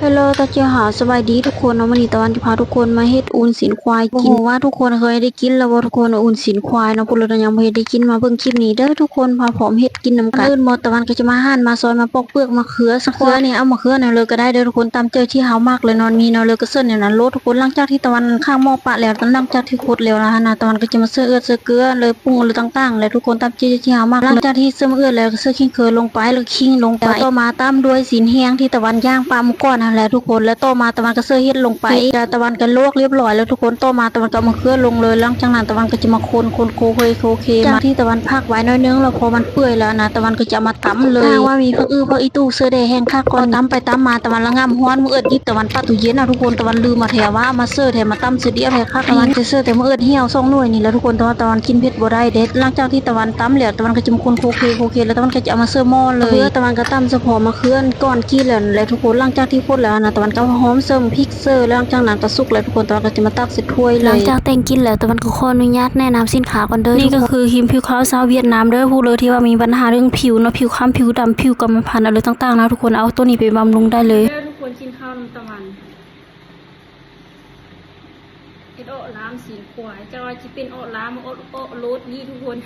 ເຮລໂລ ຕາເຈ້ຍຫາ ສະບາຍດີທຸກຄົນເນາະ. ມື້ນີ້ຕາວັນຈະພາທຸກຄົນມາເຮັດອຸ່ນຊີ້ນຄວາຍກິນ. ບໍ່ຮູ້ວ່າທຸກຄົນເຄີຍໄດ້ກິນແລ້ວບໍ່ທຸກຄົນ ອຸ່ນຊີ້ນຄວາຍເນາະ. ຜູ້ໃດຍັງບໍ່ເຮັດໄດ້ກິນ ມາເບິ່ງຄລິບນີ້ເດີທຸກຄົນ ພາພ້ອມເຮັດກິນນຳກັນ. ອື່ນໝົດ ຕາວັນກໍຈະມາຫັ່ນ ມາຊອຍ ມາປອກເປືອກມະເຂືອ. ມະເຂືອນີ້ເອົາມະເຂືອແນວເລີຍກໍໄດ້ເດີທຸກຄົນ ຕາມໃຈທີ່ເຮົາມັກເລີຍເນາະ ມີແນວເລີຍກໍເຊີນແນວນັ້ນໂລດທຸກຄົນ. ຫຼັງຈາກທີ່ຕາວັນຂ້າງໝໍ້ປະແລ້ວ ຫຼັງຈາກທີ່ຄົດແລ້ວນະ ຕາວັນກໍຈະມາເຊີເອືອດເຊີເກືອເລີຍ ປຸງເລີຍຕ່າງໆ ແລ້ວທຸກຄົນ ຕາມ ທີ່ເຮົາມັກ. ຫຼັງຈາກທີ່ເຊີມະເອືອດແລ້ວ ກໍເຊີຂິງເຂີລົງໄປ ແລ້ວຂິງລົງໄປ ແລ້ວຕໍ່ມາຕຳດ້ວຍຊີ້ນແຫ້ງທີ່ຕາວັນຍ່າງປະມື້ກ່ອນຫັ້ນແຫຼະທຸກຄົນ. ແລ້ວຕໍ່ມາຕາວັນກໍເຊີເຫັດລົງໄປ ແລ້ວຕາວັນກໍລວກລຽບຮ້ອຍແລ້ວທຸກຄົນ. ຕໍ່ມາຕາວັນກໍເອົາມະເຂືອລົງເລີຍ. ຫຼັງຈາກນັ້ນຕາວັນກໍຈະມາຄົນໆ ໂຄເຄໂຄເຄ ຫຼັງຈາກທີ່ຕາວັນພັກໄວ້ໜ້ອຍໜຶ່ງແລ້ວ ພໍມັນເປື່ອຍແລ້ວນະ ຕາວັນກໍຈະເອົາມາຕຳເລີຍ. ຖ້າຫາກວ່າມີຜັກອື້ ຜັກອີ່ຕູ່ ເຊີໄດ້ແຮງຄັກກ່ອນ. ຕຳໄປຕຳມາ ຕາວັນລະງາມຮ້ອນ ມະເອືອດຫຍິບຕາວັນປະຕູ້ເຢັນເອົາທຸກຄົນ. ຕາວັນລືມເອົາແທ້ວ່າມາເຊີແທ້ ມາຕຳເທື່ອດຽວແທ້ຄັກ. ຕາວັນຈະເຊີແຕ່ມະເອືອດຫ່ຽວສອງໜ່ວຍນີ້ແຫຼະທຸກຄົນ ແຕ່ວ່າຕາວັນກິນເຜັດບໍ່ໄດ້ເດ້. ຫຼັງຈາກທີ່ຕາວັນຕຳແລ້ວ ຕາວັນກໍຈະມາຄົນໂຄເຄໂຄເຄ ແລ້ວຕາວັນກໍຈະເອົາມາເຊີໝໍ້ເລີຍ. ເພື່ອຕາວັນກໍຕຳສະເພາະມະເຂືອກ່ອນກິນແລ້ວແຫຼະທຸກຄົນ. ຫຼັງຈາກທີ່ຄົນແລ້ວນະ ຕາວັນກໍຫອມເສີມພິກເຊີ ແລ້ວຫຼັງຈາກນັ້ນກໍສຸກແລ້ວທຸກຄົນ ຕາວັນກໍຈະມາຕັກໃສ່ຖ້ວຍເລີຍ. ຫຼັງຈາກແຕ່ງກິນແລ້ວ ຕາວັນກໍຂໍອະນຸຍາດແນະນຳສິນຄ້າກ່ອນເດີ. ນີ້ກໍຄືຄຣີມຜິວຂາວຊາວຫວຽດນາມເດີ ຜູ້ໃດທີ່ວ່າມີບັນຫາເລື່ອງຜິວເນາະ ຜິວຄ້ຳ ຜິວດຳ ຜິວກຳມະພັນ ອະໄລຕ່າງໆນະທຸກຄົນ ເອົາໂຕນີ້ໄປບຳລຸງໄດ້ເລີຍ. ເດີທຸກຄົນ ກິນເຂົ້ານຳຕາວັນ ເຮັດເອາະລາມຊີ້ນຄວາຍ ຈັກວ່າຊິເປັນເອາະລາມ ເອາະ ເອາະໂລດນີ້ທຸກຄົນ.